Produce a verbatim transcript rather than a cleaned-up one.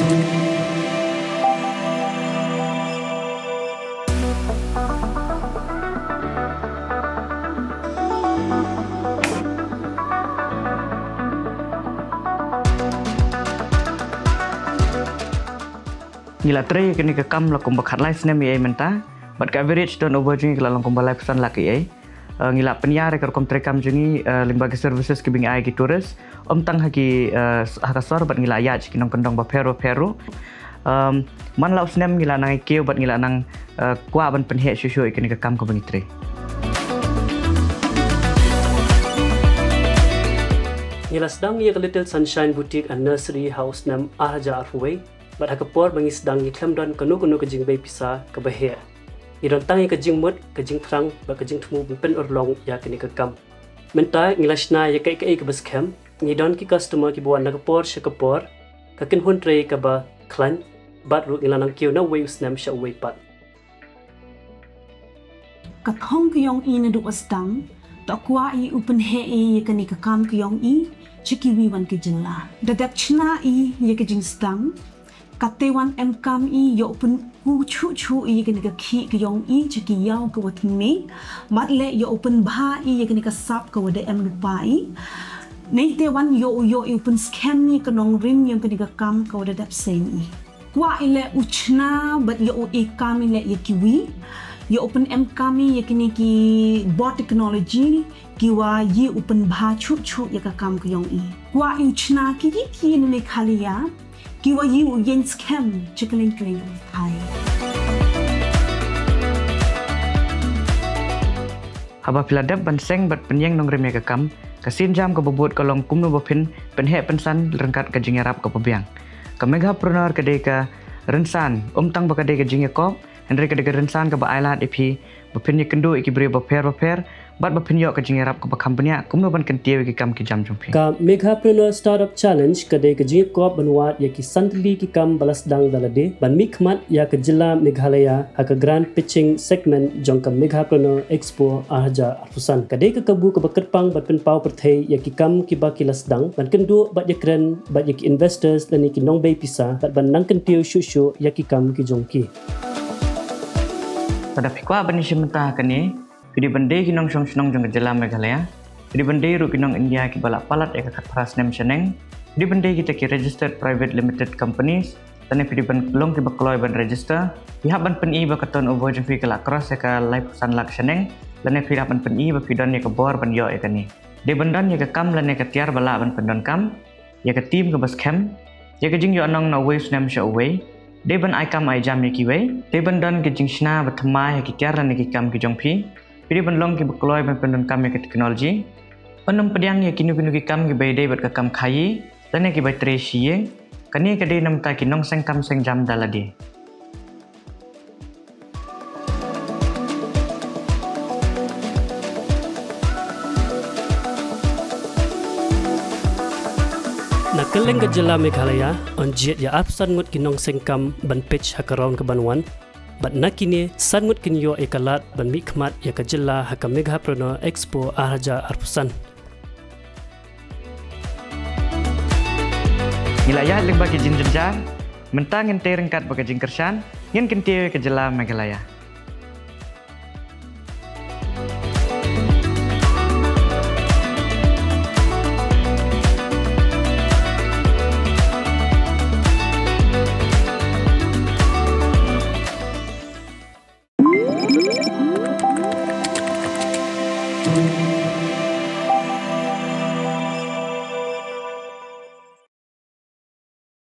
Ngi la trei kane ka kam la kumba khatlai snem ïa mynta, bad ka average turnover jong ngi ka la long kumba laiphew san lak ïa. Eh, ngi la pynïar ïa ka rukom trei kam jong ngi, eh, lyngba ki services kiba ngi ai ki tourist, ym tang ha ki, eh, ha ka sor, bad ngi la ïaid ki nongkyndong bapher bapher ruh. Em, man la u snem ngi la nang ïa kiew bad ngi la nang, eh, kwah ban pynheh shuh shuh ïa kane ka kam kaba ngi trei. Ngi la sdang ïa ka Little Sunshine Boutique and Nursery ha u snem ar hajar arphew wei, bad ha ka por ba ngi sdang ngi khlem don kano kano ka jingbei pisa kaba heh. Ngi don tang ïa ka jingmut, ka jingthrang, bad ka jingthmu ban pynurlong ïa kane ka kam. Mynta ngi la shna ïa kaei kaei kaba skhem, ngi don ki customer kiba wan na ka por sha ka por, ka kynhun trei kaba khlaiñ, bad ruh ngi la nang kiew na uwei u snem sha uwei pat. Ka thong ka jong i naduh ba sdang, to kwah i u pynheh i ïa kane ka kam ka jong i sha kiwei wan ki jylla. Da dep shna i ïa ka jingsdang, kata wan em kam i ïoh pynkup shuh shuh i ïa kane ka khih ka jong i sha ki ïew kiwa thymmai, bad leh ïoh pynbha i ïa kane ka sap kawa da em lypa i. Neite wan ïoh, ïoh i u pynskhem i ka nongrim ïa kane ka kam kawa da dep seng i. Kwah i leh u shna bad ïoh u e kam i leh ïa kiwei. Ïoh u pynem kam i ïa kine ki bor technology kiwa i u pynbha shuh shuh ïa ka kam ka jong i. Kwah i u shna ki ki ki na Meghalaya kiwa i u ïeng skhem sha kylleng kylleng. Hai. Haba phi la dep ban seng bad pynïeng nongrim ïa ka kam, ka sienjam kaba bud ka long kumno ba phin pynheh pynsan ryngkat ka jingïarap kaba biang. Ka Meghapreneur ka dei ka rynsan, ym tang ba ka dei ka jingïakop, hynrei ka dei ka rynsan kaba ailad ïa phi ba phin ïakynduh ïa ki briew bapher bapher, bad ba phin ïoh ka jingïarap kaba kham bniah kumno ban kyntiew ïa ki kam ki jam jong phi. Ka Meghapreneur Startup Challenge ka dei ka jingïakop ban wad ïa ki san tylli ki kam ba la sdang da lade ban mihkhmat ïa ka jylla Meghalaya ha ka grant pitching segment jong ka Meghapreneur Expo ar hajar arphew san. Ka dei ka kabu kaba kyrpang ban pynpaw pyrthei ïa ki kam kiba ki la sdang, ban kynduh bad ïakren bad ïa ki investors lane ki nongbei pisa, bad ban nang kyntiew shuh shuh ïa ki kam ki jong ki. Lada phi kwah ban ïashim bynta ha kane, phi dei ban dei ki nongshong shnong jong ka jylla Meghalaya. Phi dei ban dei ruh ki nong India kiba la palat ïa ka khatphra snem shaneng. Phi dei ban dei kita ki registered private limited companies. Lane phi dei ban long kiba kloi ban register. Phi hap ban pyni ba ka turnover jong phi ka la cross ïa ka laiphew san lak shaneng. Lane phi hap ban pyni ba phi don ïa ka bor ban ïoh ïa kane. Dei ban don ïa ka kam lane ka tiar ba lah ban pyndonkam, ïa ka team kaba skhem, ïa ka jingïohnong na uwei u snem sha uwei. Dei ban ai kam ai jam ïa kiwei. Dei ban don ka jingshna ba thymmai ha ki tiar lane ki kam ki jong phi. Phi dei ban long kiba kloi ban pyndonkam ïa ka technology. Yn ym pdiang ïa kino kino ki kam kiba ïadei bad ka kam khaïi lane kiba trei shi ïing. Kane ka dei na bynta ki nongseng kam seng jam da lade. Na kylleng ka jylla Meghalaya, yn jied ïa arphew san ngut ki nongseng kam ban pitch ha ka round kaban wan. Bad na kine, san ngut kin ïoh ïa ka lad ban mihkhmat ïa ka jylla ha ka Meghapreneur Expo ar hajar arphew san. Ngi la ïaid lyngba ki jingjynjar, mynta ngin tei ryngkat bad ka jingkyrshan, ngin kyntiew ïa ka jylla Meghalaya.